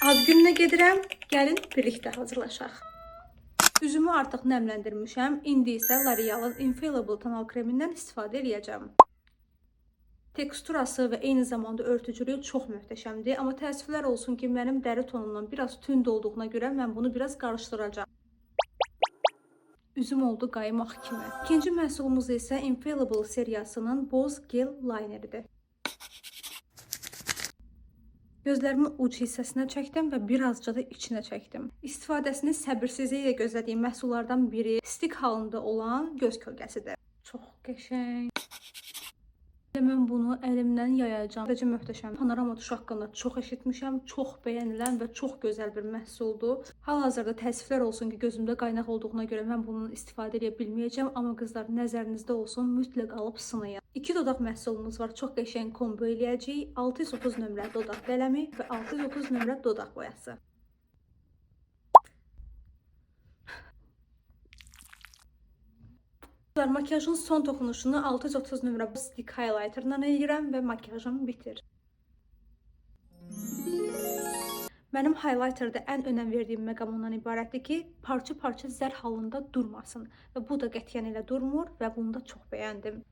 Ad gününə gedirəm. Gəlin birlikdə hazırlaşaq. Üzümü artıq nəmləndirmişəm. İndi isə L'Oreal-ın Infallible tonal kremindən istifadə eləyəcəm. Teksturası və eyni zamanda örtücülüyü çox möhtəşəmdir. Amma təəssüflər olsun ki, mənim dəri tonumdan biraz tünd olduğuna görə mən bunu biraz qarışdıracağam. Üzüm oldu qaymaq kimi. İkinci məhsulumuz isə Infallible seriyasının boz gel lineridir. Gözlərimin uc hissəsinə çəkdim və birazca da içinə çəkdim. İstifadəsini səbirsizliklə gözlədiyim məhsullardan biri stik halında olan göz kölgəsidir. Çox qəşəng. Mən bunu əlimdən yayacağam. Sadəcə möhtəşəm. Panorama tuşu haqqında çox eşitmişəm. Çox bəyənilən və çox gözəl bir məhsuldur. Hal-hazırda təəssüflər olsun ki, gözümdə qaynaq olduğuna görə mən bunun istifadə edə bilməyəcəm. Amma qızlar, nəzərinizdə olsun, mütləq alıb sınayın. İki dodaq məhsulumuz var. Çox qəşəng kombo eləyəcəyik. 630 nömrə dodaq qələmi və 630 nömrə dodaq boyası. Makyajın son toxunuşunu 630 nömrə stick highlighterla eləyirəm və makyajım bitir. Mənim highlighterda ən önəm verdiyim məqam ondan ibarətdir ki, parça-parça zər halında durmasın. Və bu da qətiyyən elə durmur və bunu da çox bəyəndim.